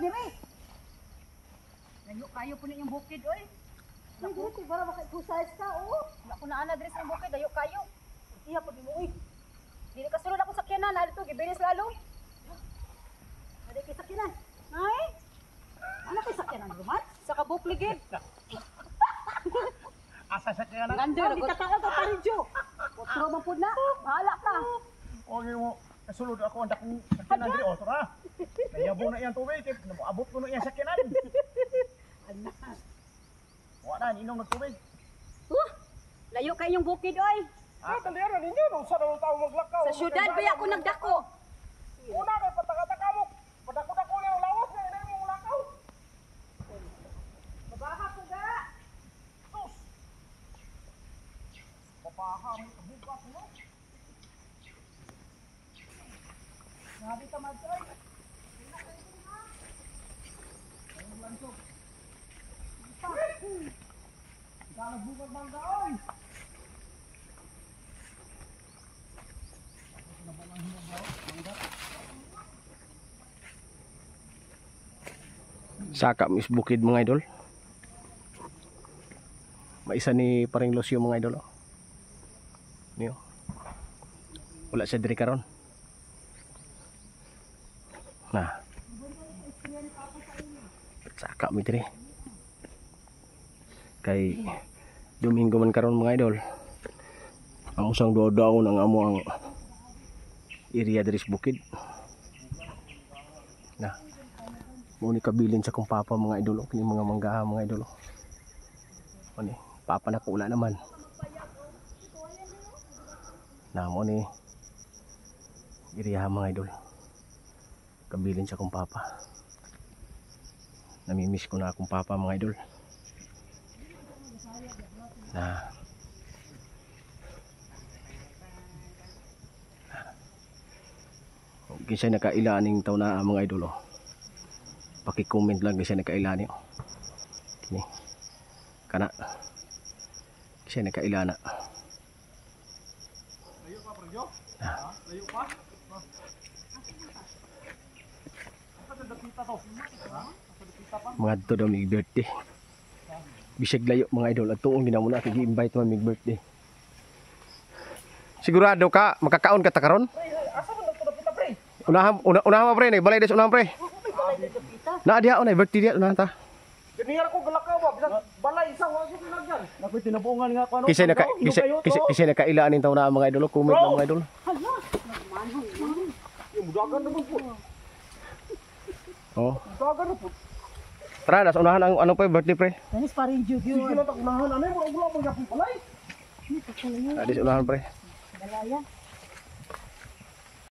dire. Layo kayo po yung bukid oy. Uy, dili para maka-exercise ka oh. Wala ko na ana diri sa bukid, dayo kayo. Iya pud mo uy. Dili ka sulod ako sakyanan, dito gibilis lalo. Ade kay sakyanan. Ay. Ano kay sakyanan Roman? Sa kabukligid. Asa sa kaya na? Ngando Ang gitakaon ka paridyo. Otro man pud na. Bahala ka. Okay mo. Kasulod ako ang dakong sakyanan diri oh, tara. Nayabo na iyang tubig, kay abot ko na iyang sakyanan. Anak. Wa na inom ng tubig. Huh? Layo kayo yung bukid oy. Ah, dali ra ninyo no sa daw tao maglakaw. Sa syudad ba ako nagdako? Una kay pataka-taka mo. Padako-dako na ang lawas na inay mong lakaw. Babaha ko ga. Sus. Papaha mo sa bukas mo. Grabe ka mag oy. Dalag bukas bangga oy. Saka mis bukid mga idol. Maisa ni paring Lucio mga idol. Oh. Niyo. Wala siya diri karon. Na. Saka mi diri. Kay Domingo man karon mga idol. Ang usang duo-duo ang amo ang area diri sa bukid. Na. Mo ni kabilin sa kong papa mga idol, oh. Kini mga mangga mga idol. Oh. Ano eh, papa na ko wala naman. Na mo ni iriya mga idol. Kabilin sa kong papa. Namimiss ko na akong papa mga idol. Na. Kinsa nakaila aning taon na mga idol oh. Paki-comment lang kasi nakaila niyo. Kini. Kana. Kasi nakaila na. Layo pa pre, Ha? Layo pa? Ha? Asa dapita to? Ha? Asa dapita pa? Mga adto daw mig birthday. Bisag layo mga idol at tuong ginamo na kay gi-invite man mig birthday. Sigurado ka makakaon ka ta karon? Pre, asa man dapita dapita pre? Unahan una, unahan pa pre, balay des unahan pre. Na diha unay birthday diha unahan ta. Ganyan ako galakaw ba? Bisag balay isa wa gyud nilagyan. Nakoy tinabuongan nga ko ano. Kisay naka kisay kisay, kisay nakaila aning taon na mga idol, oh. Comment lang mga idol. Hala. Nagmanhong man. Mudagan naman po. Oh. Mudagan na po. Tara, nas unahan ang ano pa birthday pre. Danis paridyo Sige gyud. lang ta unahan anay mo wala mo gyapon balay. Na des unahan pre. Balaya.